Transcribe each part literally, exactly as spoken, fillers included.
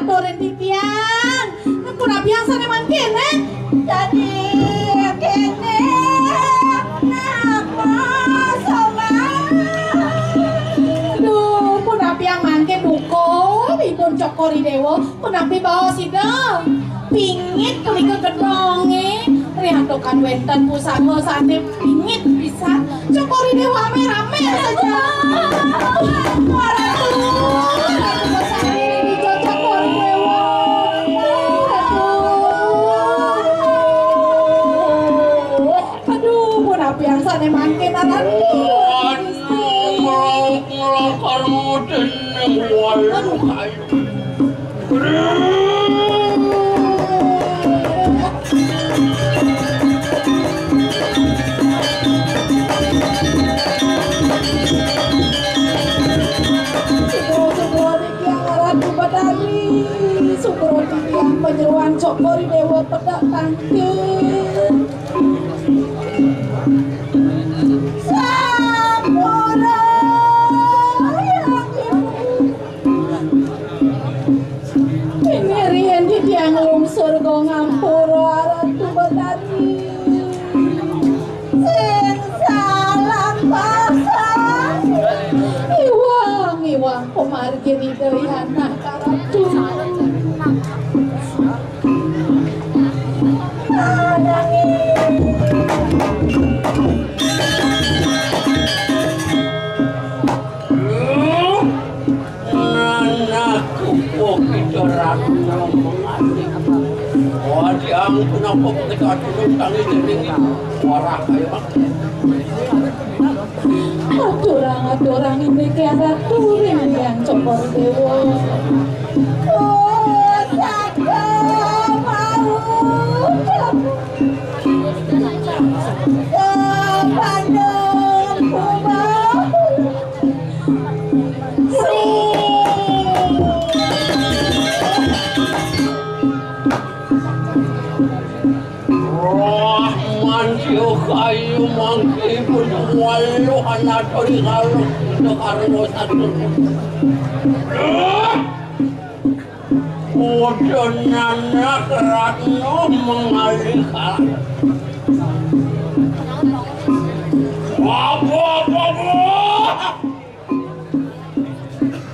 Turin titiang, punapi angsane mangkene? Dadi kene, napa sowan? Duh, punapi mangke duka, ipun Cokor I Dewa, punapi baos Ida? Pingit kelika gedonge, riantukan wenten pusaka sane pingit pisan. Cokor I Dewa rame-rame saja. Waratu, Ratu Basari dicocok Cokor I Dewa. Aduh, aduh, punapi angsane mangke, Ratu. Aduh, melongkar-melongkar mudin. Aduh, ayo. Sugra-sugra titiang Ratu Betari, sugra titiang panyeroan Cokor I Dewa pedak tangkil. Sampura, Hyang Ibu. Ing riin titiang nglungsur ngampura Ratu Betari. Sing salah pasang. Iwang, iwang pamargin Ida Hyang Ratu. Ananging Anak kukuh kita ratu mengalih. Wajang punapa kita turun tangi dening warah kaya mangke. Aturang, aturang ini ke ratu ring yang Cokor Dewa. Oh, saka mau. Kepandung kubah. Wah, mancio kayu mangke pun waluh anatori kalau kita karena satu. Udan anak Ratno mengalihkan. Apa, apa, apa?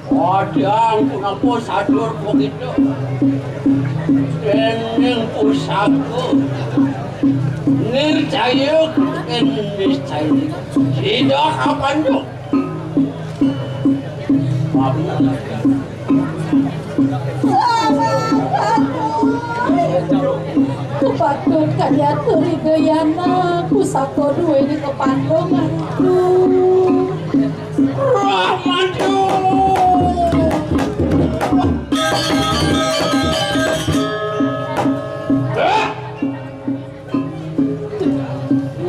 Wadang punapa sadur begitu. Dening pusaka. Nircaya, niscaya. Sida kapanjuk. Kepatut kadiatur Ida Yana, pusaka duweni kepandungan. Rahmatu.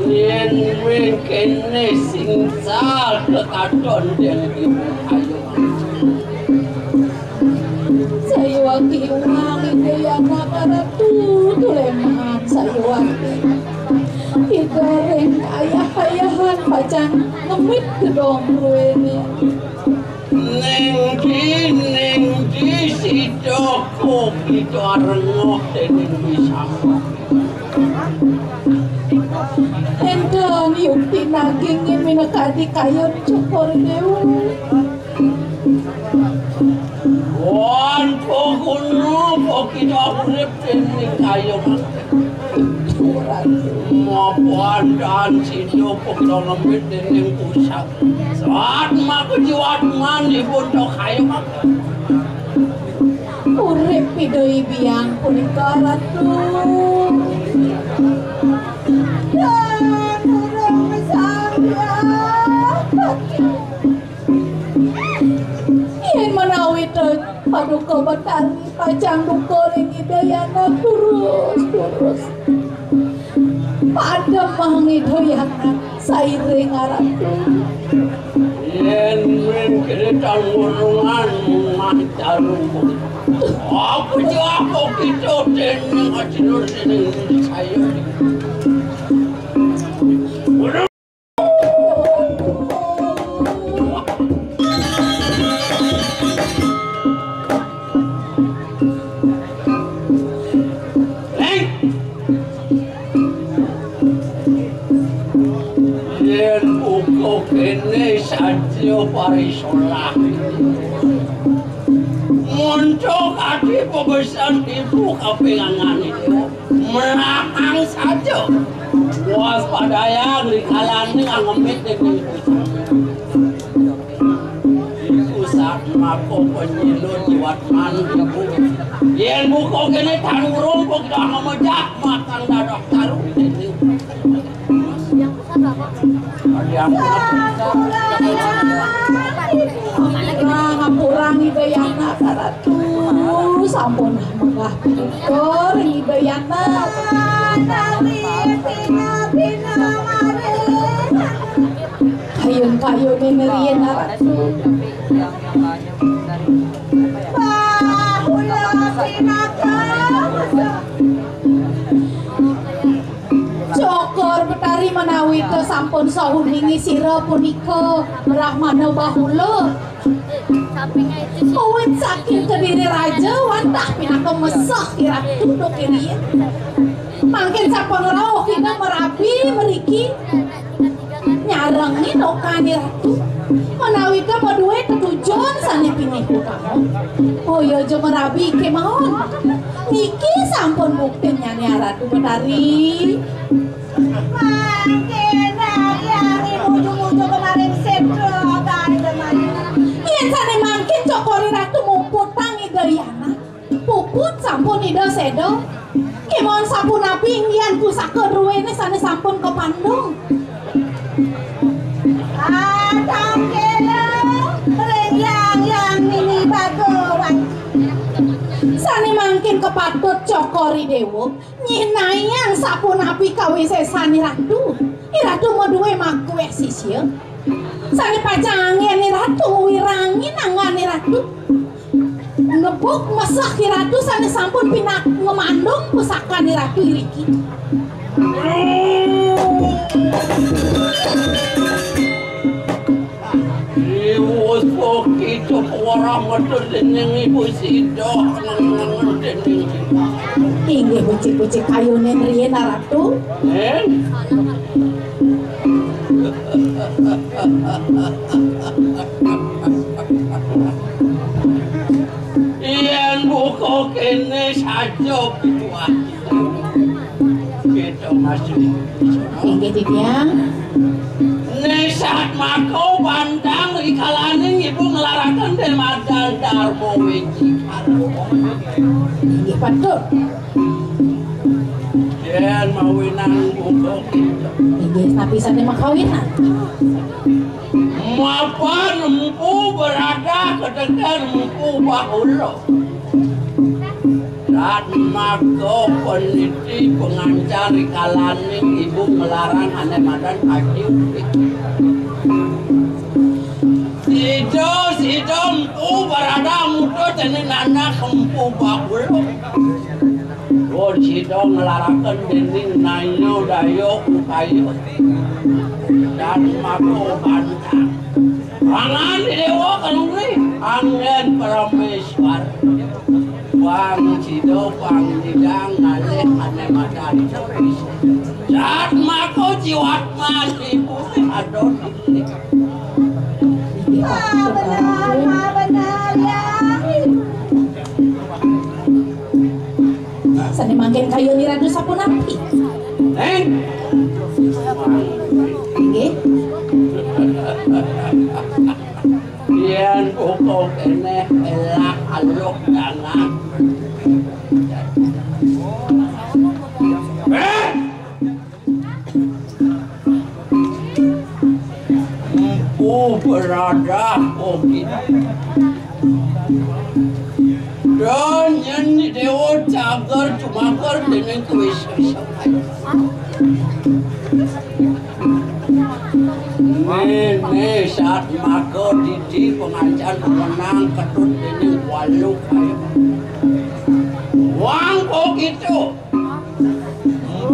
Yen mengkene sing sal kekaton den ibu ayo. Sayuwaki umang ide anak ratu tuleman sayuwaki. Ida ring ayah-ayahan pacang ngemit gedong ruwene. Ning di, ning di sida kok kita rengoh dening wisata. Enten yukti nagingin minakadi kayun Cokor Dewa. Wan pokokno kok kita urip dening kayun. Mapuan dan sida pokokno ngemit dening pusat. Saat maka jiwat manipun to kayun. Urip Ida Hyang punika Ratu. Dan urung samya. Yen menawi to paduka Betari pacang duka ring Ida Yana terus-terus. Padem mahang Ida Yana sairing Ratu. Yen mengkene tan ngurungan mancaru. Apa jawab kita dening ajinur dening saya. Kéné saja parisolah. Montok ati pabesen ibu kapingangan itu. Melakang saja. Waspadayang rikalané angemit déning ibu. Iku satmaka panyinud jiwatman ibu. Yén buka kéné tan urung kok kita ngemejak matang dadak taru. Nah, ngampurang Ida Yana, Ratu. Sampun megah pinter Ida Yana. Kayun-kayuné neriin, Ratu. Cokor Betari, menawi ta sampun sahuningi sira punika Brahmana Bahula. Kawit saking Kediri Raja wantah pinaka mesah Iratu Dokiriya. Mangkin sapangrauh kita merabi mriki. Nyarengin okane Ratu. Menawi ta maduwe tetujon sane pinih utama. Boya aja merabi kemawon. Niki sampun buktinyane Ratu Betari. Mangke yang ujung-ujung kemarin sedra bae. Yen sane mangkin cokore Ratu mumputang Ida Yana. Puput sampun Ida seda. Kemawon sapunapi inggihan pusaka druwene sane sampun kapandung. Adang kela ring yang yang mini bagawan. Sane mangkin kapatut cokori dewa nyinayang sapunapi kawisesane Ratu. Iratu maduwe makuweh sisya. Sane pacang anggen Ratu wirangi nangane Ratu. Ngebuk mesah Iratu sane sampun pinak ngemandung pusakane Ratu iriki. Iwus kita warah metu dening ibu sida nang dening. Inggih bucik-bucik kayune riyen Ratu. Eh? Yen buka kene saja pituah. Kita masih. Inggih, Titiang. Nesat maka bantang rikalaning ibu ngelaraken demadan Darma Wiji. Inggih, patut. Yen mawinan buka kita. Inggih, tapi sane makawinan. Mapan empu berada ketekan empu bahula. Satmaka peniti pengancar rikalaning ibu ngelarang ane madan kaji utik. Sida, sida empu berada muda jani nanak empu bahula. Pun sida nglaraken dening naya daya upaya. Dan mako bantang. Pangan dewa kaluri, anggen Parameswar. Bang sida pang nidang ngalih ane madan cepis. Dan mako jiwat mati pulih adon. Ah, benar, ah, benar, ya. Sane mangkin kayun Iratu sapunapi? Neng. Inggih. Yen buka kene elak aluk dangan. Eh! Empu beradah kopi. Dan yen dewa cagar cumaker dening kuis. Nene saat maka didi pengancan pemenang ketut dening walu kayu. Wang kok gitu.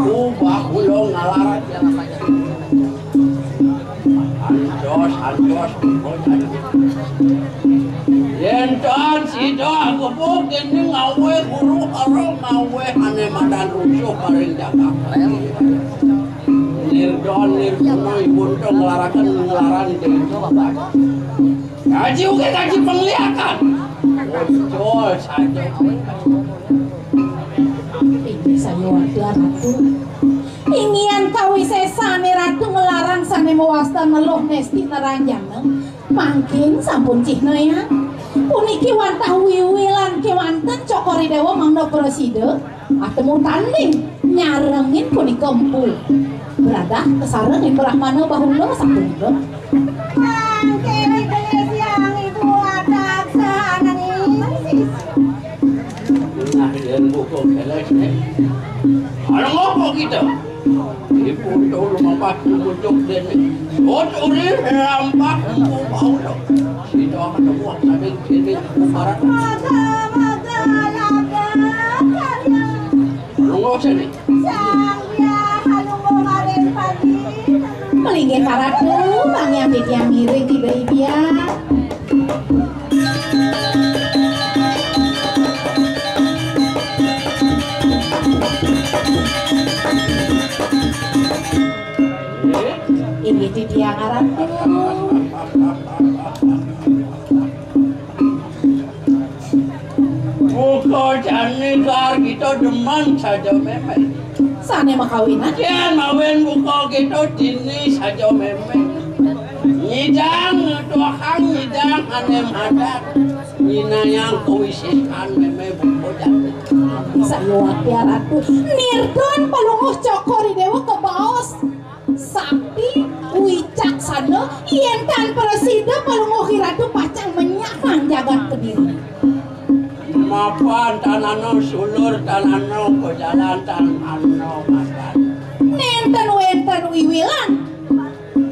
Ubah ulo ngalar. Antos, antos, antos. Yen tan sida gebuk dening ngawe guru ora ngawe ane madan rusuh paring jagat. Ini Don nirguna ibun to nglaraken nglaran desa. Kaji ugi kaji pangliakan. Muncul saja. Inggih sayuwakti Ratu. Inggihan kawisesane Ratu nglarang sane mawasta Neluh Nesti Naranjana. Mangkin sampun cihnayang. Puniki wantah wiwilan kewanten Cokor I Dewa mangda prasida atemu tanding nyarengin punika empu. Bradah kasarengin Brahmana Bahula sapunika. Mangkin Ibu Hyang Ibu atak sahananing sisi. Nah, yen buka kelek nih. Kalau ngopo kita? Ibu tuh lumampah kucuk dene. Sut uri lampak empu bau. Sida akan buang sambil kene kumarat. Maga, maga, laga, karya. Nunggu sini. Sang Hyang Hanuman maring pagi. Melinggih paratu, pangyam titiang ngiring tiba ibia. Inggih titiang Ratu. Buka jani kar kita demen saja meme. Sane makawinan. Yen mawen buka kita dini saja meme. Nyidang tuahang nyidang ane madat. Nyinayang kawisesan meme buka jani. Sayuwakti Ratu. Nirdon Palungguh Cokor I Dewa kebaos. Sakti wicaksana, yen tan prasida Palungguh Ratu pacang menyamang jagat Kediri. Mapan tanana sulur tanana pejalan tanana makan. Nenten wenten wiwilan.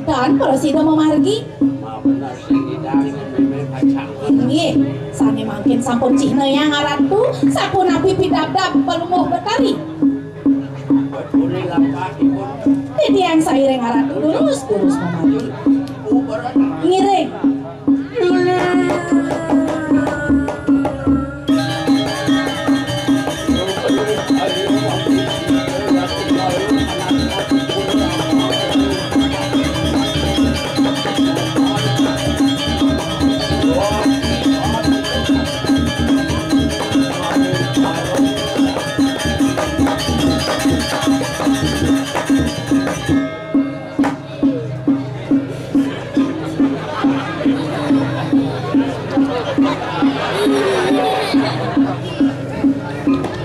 Tan prasida mamargi. Ma bener sing idang meme pacang. Inggih, sane mangkin sampun cihnayang Ratu, sapunapi pidabdab Palungguh Betari. Titiang sairing Ratu durus-durus mamargi. Ngiring.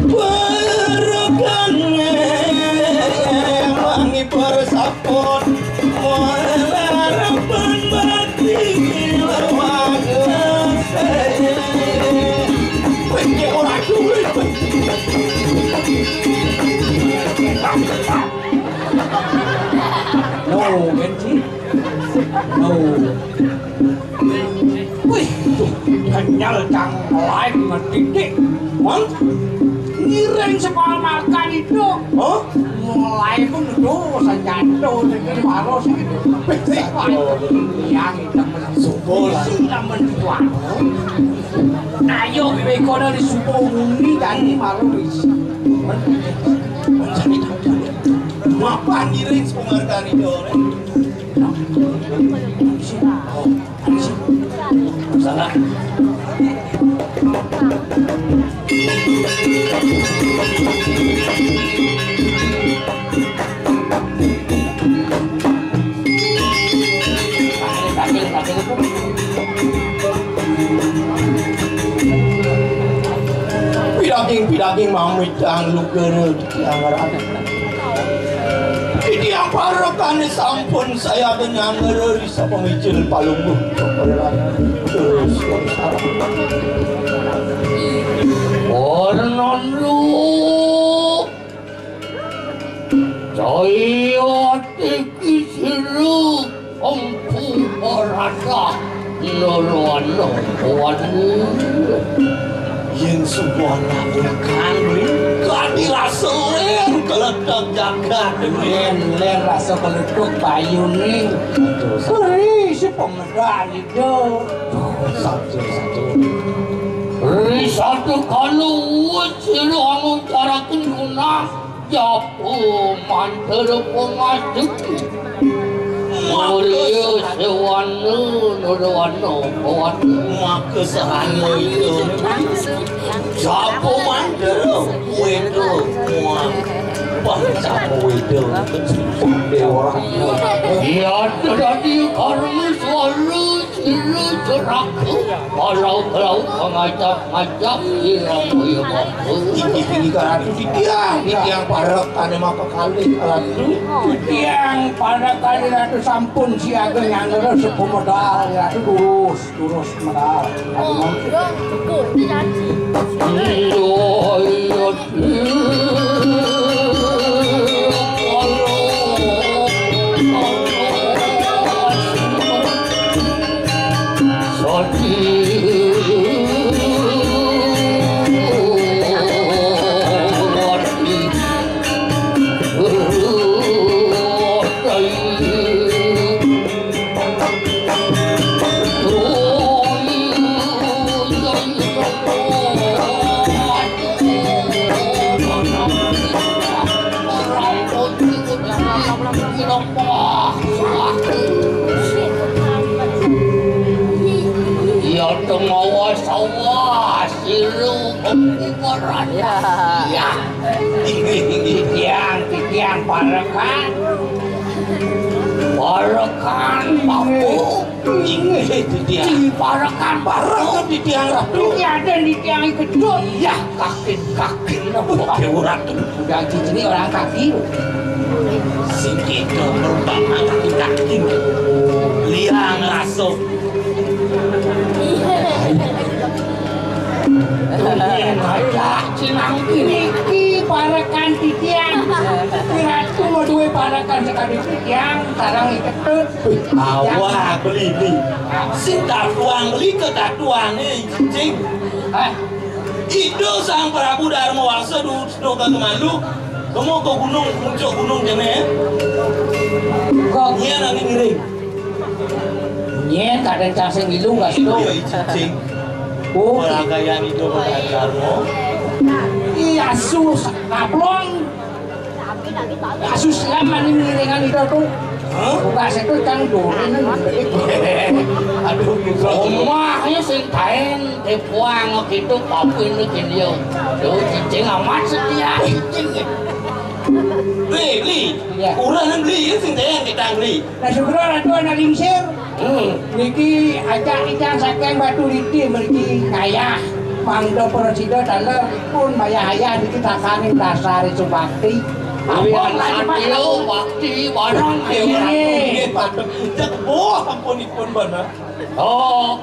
Barokane wangi persaput, harapan batin lawang. Kowe iki ora duwe. No, Genji. No. Wih, tuh, ganjal cang lain ngetitik. Mon, ngiring sekolah makan itu. Oh? Mulai pun tuh senjata dengan maros itu. Yang itu subuh lah. Sudah menjual. Ayo, bebek kono di subuh muni kan di maros. Mapan ngiring sekolah makan itu. Pidaging-pidaging mamit ang luger. Titiang parokane sampun saya kenyang ngereri sapa mijil palungguh. Terus, terus, terus. Warna lu, cahaya tiki siru. Empu Barata loloan lompoan. Yen subuh anak kang kadi rasa ler keletek jagat. Yen ler rasa keletek bayune. Ri si pemeran itu. Satu, satu. Ri satu kalu wis sira anu cara kenyunah. Japu mantra pangasuti. Maka Surya Sewana Nurwana Pawana. Maka sahana itu. Japu mantra weda muang pancamu weda. Dewa. Ya, dadi karmi suara. Ilu seraku, walau-walau mengajak-ngajak, ilu kaya mampu. Tinggi-tinggi karatu titiang, titiang parek ane maka kali karatu. Titiang parek kali ratu sampun siaga nyandera sepuh medal, ratu durus, durus medal. Iya, iya. Ya, temawa sawas, silu, kubaran. Ya. Ya. Titiang, titiang, parekan. Parekan, Papu. Inggih, titiang. Parekan, Papu. Parekan, titiang, Ratu. Titiang, titiang, ikut. Ya. Kaki-kaki napa? Dewa Ratu. Udah gini orang kaki. Sing kita merupakan kaki-kaki. Liang rasa. Yen aja cinang niki parekan titiang. Ratu mau duwe parekan sekali titiang, sarang iketut. Awak beli ni. Sing tatuang beli ke tatuange cicing. Hah? Ida Sang Prabu Darma Wangsa du-, duka kemalu, kemu ke gunung, puncak gunung kene. Kok nyen angin ngiring? Nyen kadang cang sing ngilu nggak situ. Iya, icing. Oh, peragayan itu peragayan Darma. Iya, sus, kaplong. Kasus lama nih miringan itu tuh. Hah? Buka situ cang duri nih. Aduh, putra. Omahnya sing kain, tepuang gitu, papuin lu gini yo. Tuh, cicing amat setia, cicing. Beli, beli. Iya. Urang beli, ya, sing kain kita beli. Nah, syukur ratu anak lingsir. Hmm. Niki ajak ikan saking Batu Liti mriki kayah mangda prasida daler pun bayah ayah niki sakaning dasar subakti. Ampun, Raden Satrio, bakti bareng. Nggih, nggih, patut. Cek, oh, ampunipun, Bana. Oh.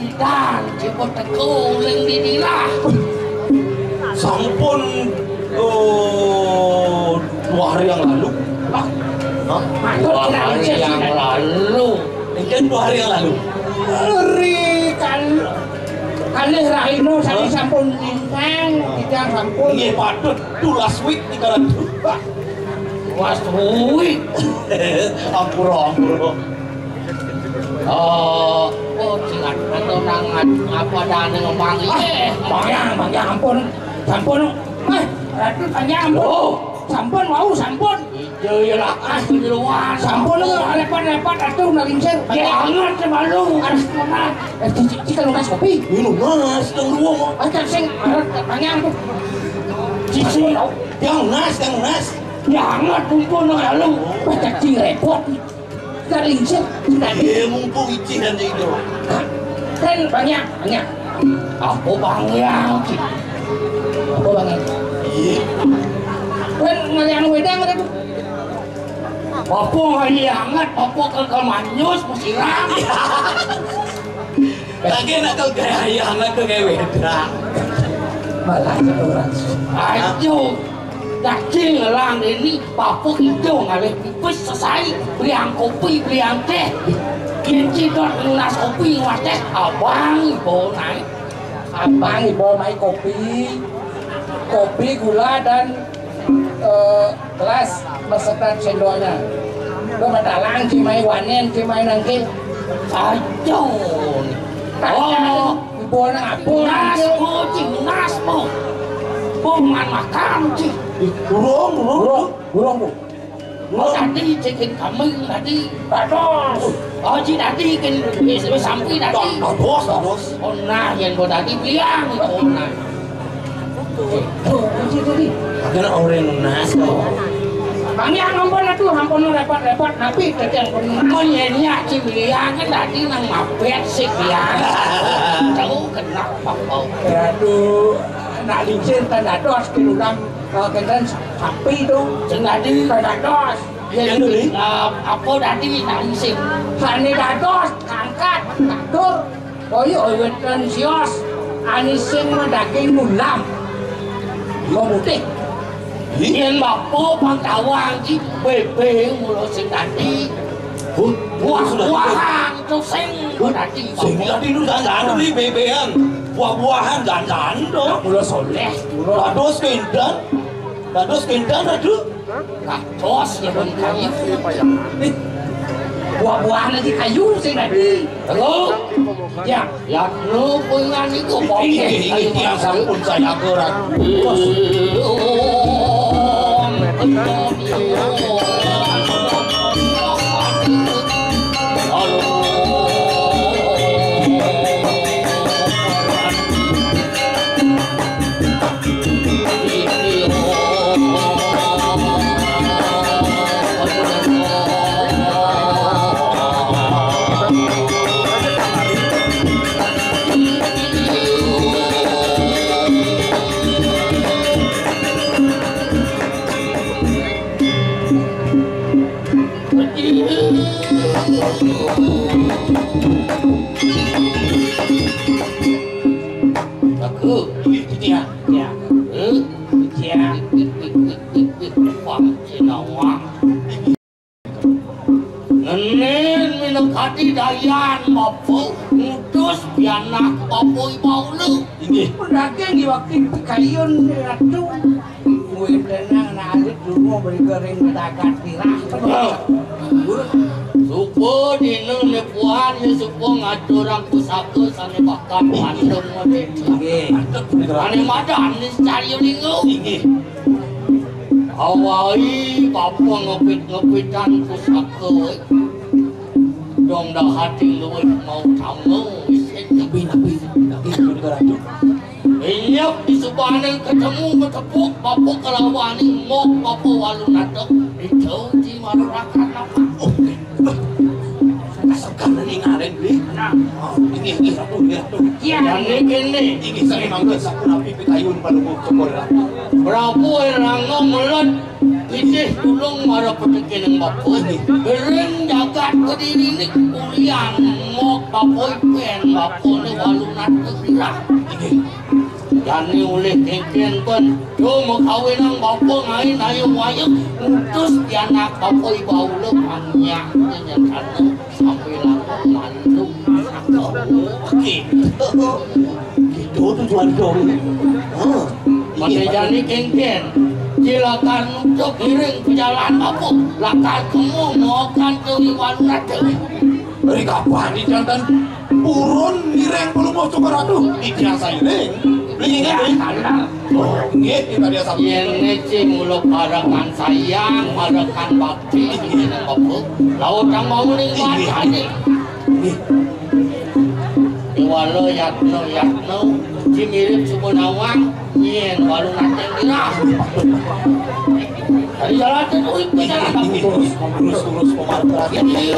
Pidan, coba teko uling dinilah. Sampun, oh, dua hari yang lalu. Hah? Dua hari yang lalu. Mungkin dua hari yang lalu. Ri kal-, kalih rahina sami sampun lintang, tidak sampun. Nggih, patut. Two last week, tiga ratus. Last week. Ampura, ampura. Oh, oh, cingat. Atau nangat apa dane ngomong? Ah, eh, panjang, panjang, ampun. Sampun. Eh, Ratu, panjang, ampun. Oh. Sampun, wau, sampun. Iya, iya lah, ah, di luar. Sampun, repot-repot, Ratu, nalingsir. Ya, anget, malu. Harus lunas. Eh, cici, cici, lunas kopi. Ini lunas, teng ruang. Aja sing, panjang tuh. Cici, yang lunas, yang lunas. Ya, anget, kumpul, nang lalu. Wah, cacing repot. Nalingsir, nalingsir. Iya, mumpung icih dan itu. Kan banyak, banyak. Apa bangyang, Ci? Apa bangyang? Iya. Kan ngalian wedang ada tuh. Apa ngalian anget, apa ke, ke manyus, mesiram. Lagi nak ke gaya, nak ke gaya wedang. Malah orang. Ayo. Dadi ngelang ini papuk ijo ngalih pipis sesai, beliang kopi, beliang teh. Yen cidot nunas kopi, nunas teh, abang iba naik. Abang iba mai kopi, kopi, gula, dan, eh, gelas beserta sendoknya. Lo matalang ci mai wanen, ci mai nangke. Aduh. Oh. Ibu anak apa? Nas, oh, ci, nas, oh. Pun man makan, Ci. Ih, durung, durung, durung, Bu. Oh, tadi cikin kambing tadi. Dados. Oh, Ci, tadi kan wis, wis sampai tadi. Dados, dados. Oh, nah, yen kok tadi bilang, oh, nah. Tuh, Ci, tadi. Akhirnya orang nas, tuh. Kami ampun atuh, ampun repot-repot, tapi tetep pun. Mun yen ya, Ci, bilang kan tadi nang mabet sih, bilang. Tahu kenapa kok. Aduh, nak lincir kan dados, kiluran, eh, kenten sapi itu. Sing tadi. Kan dados. Ya, Yang dulu. Nah, apa tadi nak lincir? Sane dados, kangkat, ngatur. Kaya wétan sios, ane sing daging mulam. Mau putih. Yen bapa pangkawang iki bébé mula sing tadi. Bu, buah-buahan to sing tadi. Sing tadi lu jangan-jangan beli bébéan. Buah-buahan jangan-jangan to. Mula soleh, mula. Dados kendan. Dados kendan, aduh. Dados ya, Bang, kayu. Nih, buah-buahan aja kayu sing tadi. Halo? Ya. Yatno pungan iku apa? Inggih, inggih, tiang sampun saya aturan. Bos. Aku, ya, ya. Eh? Ya. Wah, Cinawa. Nenen minangkadi dayan bapa ngutus pianak bapa ibaula. Inggih. Daging diwakil pikayun ratu. Kuwi tenang nak alit dulu beri kering dagat tirah. Supa dina lepuan ya supa ngaturang pusaka sane bakal mandem. Inggih. Ane madan ni secari linggo. Inggih. Awai bapa ngepit-ngepitan pusaka. Dong dah hati luwih mau tamu isin. Nabi, nabi, nabi, nabi, nabi. Inyap di subane ketemu ketepuk bapa kelawan mok bapa walu natek. Itu di marurakan apa? Oke. Segan ningalin, Bli. Nah. Oh, ini, ini, Ratu, ini, Ratu. Iya. Dan ini kene. Ini saya manggil sapu napi pikayun pada mau cokor, Ratu. Prabu Erangga melet. Idih tulung mara petekening bapa. Ring jagat Kediri ni kulian mok bapa ipen bapa ni walu natek tirah. Jani ulih kengken pun. Yo makawinang bapa ngain ayu wayuk. Utus pianak bapa ibaula panyak. Nyatana sampai langkung mantu. Gitu. Gitu tujuan dong. Hah. Pada jani kengken. Silakan untuk kiring pejalan bapa. Lakar kemu makan ke iwan rata. Beri kapan di jantan purun ngiring pelumur cokor ratu. Iki yang sairing. Beli ini, beli. Oh, nggih, kita dia satu. Yen ngecing mula parekan sayang, parekan bakti, iki nang bapa. Laut kang mau ning wajane. Nggih. Iwala yatno, yatno, si mirip suku nawang, yen walu nanteng kira. Dari jalan ke kuwi, jalan. Terus, terus, terus, pemarah. Ini.